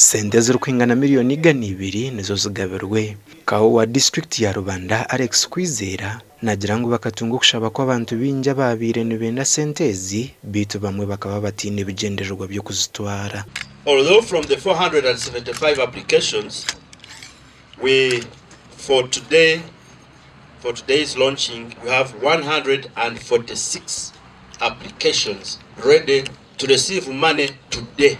Sente ezirikwingana miriyoni 200 nizo zigabirwe. Kawo wa disiturikiti ya Rubanda, Alex Kwizera naagira ngu bakatunga okushaba kw'abantu baingi abaabaire nibenda sente ezi beitu bamwe bakaba bataine bigyendererwa by'okuzitwara. Although from the 475 applications, we for today for today's launching we have 146 applications ready to receive money today.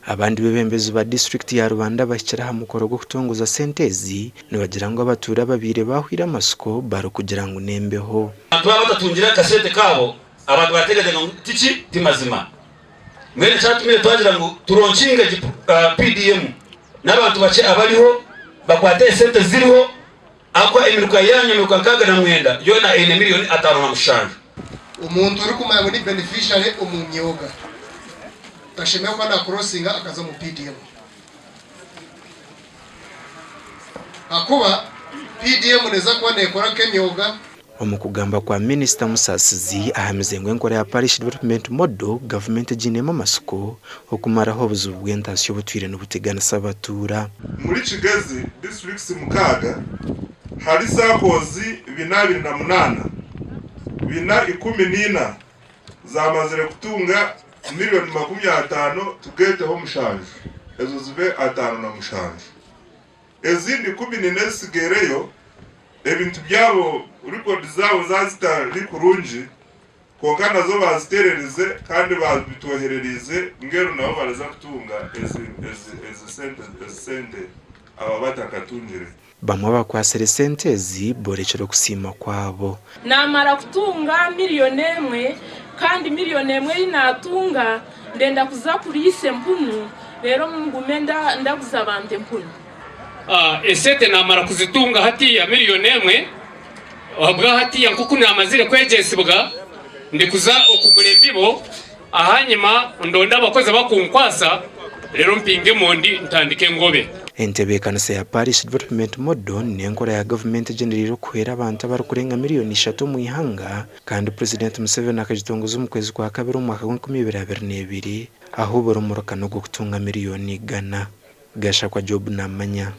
Abandi bebembezi ba disiturikiti ya Rubanda abahikire aha mukoro gw'okutongoza sente ezi nibagira ngu abatuura ababaire bahwire amatsiko barikugira ngu n'embeho. Abantu baaba batatungire akasente kaabo, abantu barateekateeka ngu tiki? Ti mazima. Mbwenu ekyatumire twagira ngu turonkinge egi PDM n'abantu bakye abariho bakwate esente ziriho ahabw'okuba emiruka yaanyu emiruka 69 yoona eine miriyoni 57. Omuntu orikumanya ngu ni beneficiary omu myooga tashemereire kuba na crossinga akaza omu PDM ahakuba PDM neza kuba nekora nk'emyooga. Omu kugamba kwa Minisita Musasizi ahamize ngu enkora ya Parish Development Model gavumenti egiinemu amatsiko okumaraho obuzibu bw'entaasya obutwire nibuteganisa abatuura. Omuri Kigezi disiturikiti mukaaga hari SACCOs 428, 414 zamazire kutunga miriyoni 50 tugeeteho mushanju ezo zibe 57. Ezindi 14 ezitsigaireyo ebintu byabo rikodi zaabo zaazitari kurungi kwonka nazo baazitererize kandi baabitwoherereize mbwenu nabo baraza kutunga ezi ezi ezi sente ezi sente aba batakatungire. Bamwe abakwatsire sente ezi borekire okusiima kwabo. Naamara kutunga miriyoni emwe kandi miriyoni emwe ei naatunga ndenda kuza kuriisa empunu reero ngume ndaguza abantu empunu. Esente naamara kuzitunga hatiiya miriyoni emwe, ahabwa hatiiya nk'oku naamazire kwegyesibwa ndikuza okugura embibo ahanyima ndonde abakozi abakunkwasa reero mpinge emondi ntandike engobe. Entebeekanisa ya Parish Development Model n'enkora ya gavumenti egyendereire okuhwera abantu abarikurenga miriyoni ishatu omu ihanga kandi Purezidenti Museveni akagitongoza omu kwezi kwa kabiri omu mwaka gw'enkumi ibiri abiri n'ebiri ahu buri muruka n'ogw'okutunga miriyoni igana. Gashakwa Job Namanya.